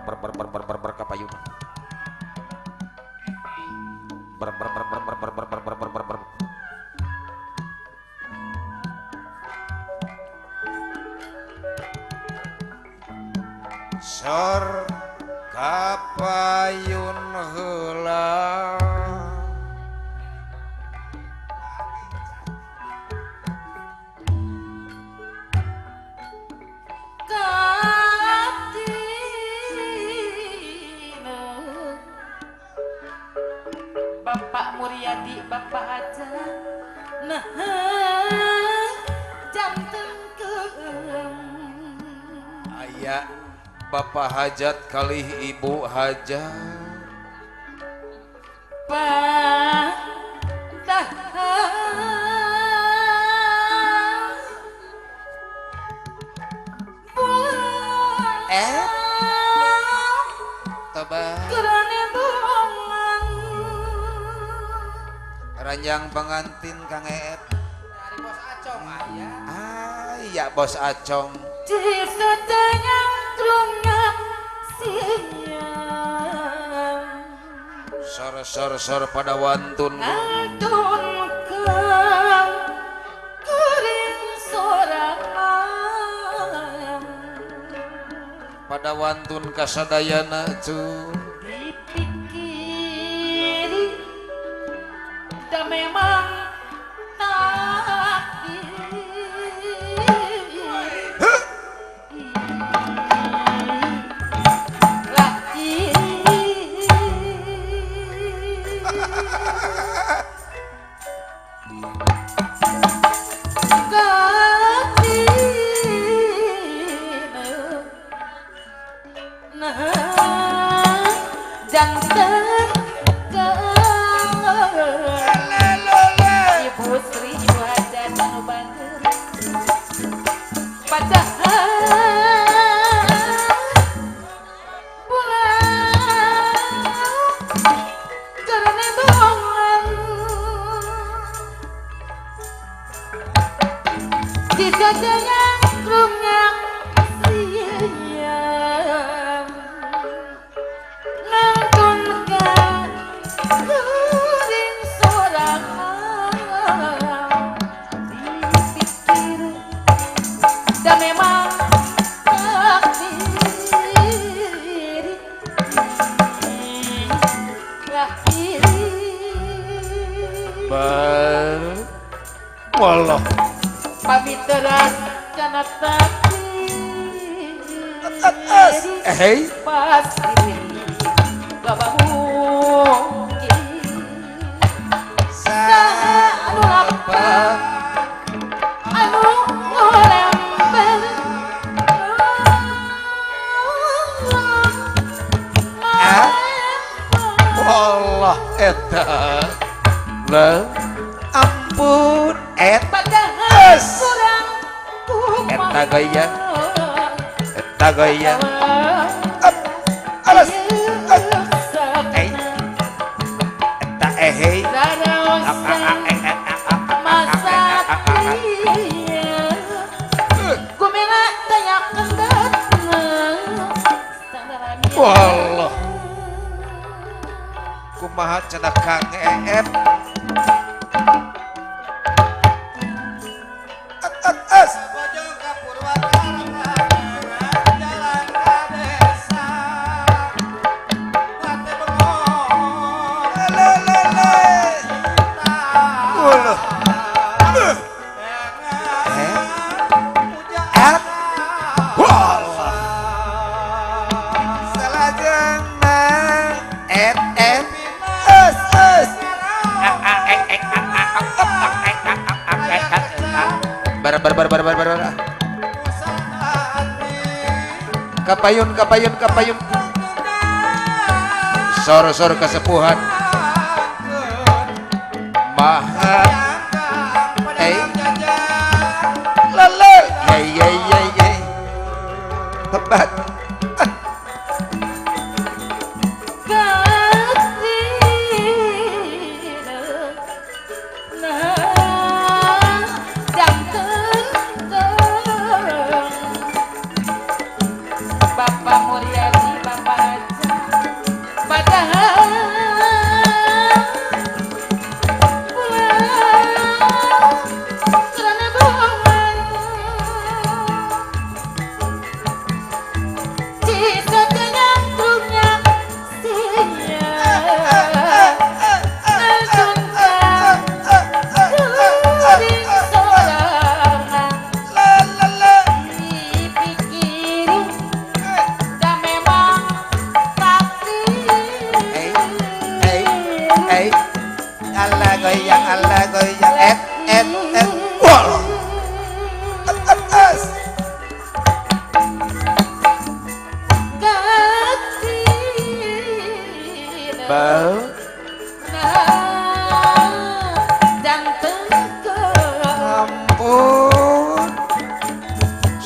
ber ber ber ber ber ber kapayun. Ber ber ber ber ber ber ber ber ber ber ber. Sor kapayun heula Bapak Muryadi, Bapak Haja, nah janten keung. Aya Bapak Hajat kalih Ibu Hajat. Padahal Toba ranjang pengantin Kang Eep. Dari Bos Acong aya. Ah, iya Bos Acong. Sor sor sor pada wantun. Wantun kang kuring sorangan. Pada wantun kasadayana cu. Memang takdir. Laki nah jangan Ibu Sri, Ibu Hajat, anu bager. Padahal bulan karena bongan sisanya krungang siang nangkun ka kuring sorangan. Dan memang takdir lahir. Walah pamiteran karena takdir eh pasti bapak mungkin saha anu lapar anu ngoremper. Allah eta lah ampun eta eta gaya eta gaya alas eh eta eh Allah kumaha cenah Kang Eep. At Bojong ka Purwakarta jalan ka desa Wate bengong lele Ulah pujaan Wallah salajengna et et es es bar bar bar bar bar bar kapayun kapayun kapayun sor sor kesepuhan maha eh lele ye ye ye ye tepat. Bapak Muryadi, Bapak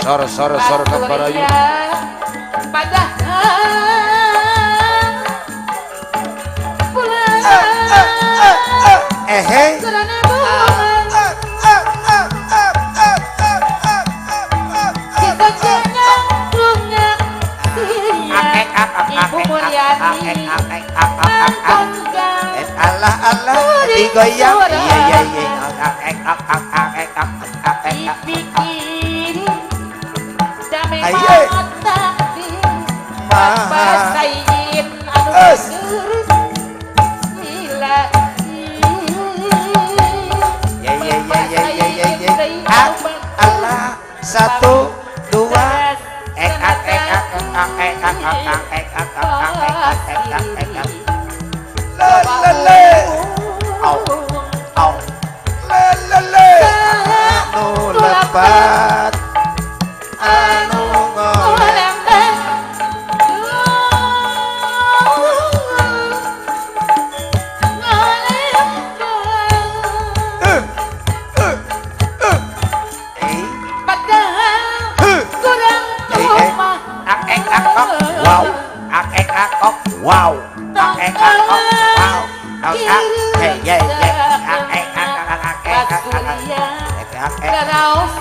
Sor sor sor ka parayu. Padahal pulang Eh karena bulan kita jangan punya Ibu Mulyani Allah Allah digoyang iya iya iya dipikir damai takdir Bapak Sayyid anu sila ya ya ya ya ya ya Allah satu dua ek ak ek ak ak ek ak ak ek ak ak ek ak ek ak le le le au au le le le anu lepat anu ngolembang padahal kurang rumah ak ek ak ok wow ak ek ak ok wow ak ek ak ok wow ak ak hey ye ye ak ek ak ak ak ek ak ak ek ak ek.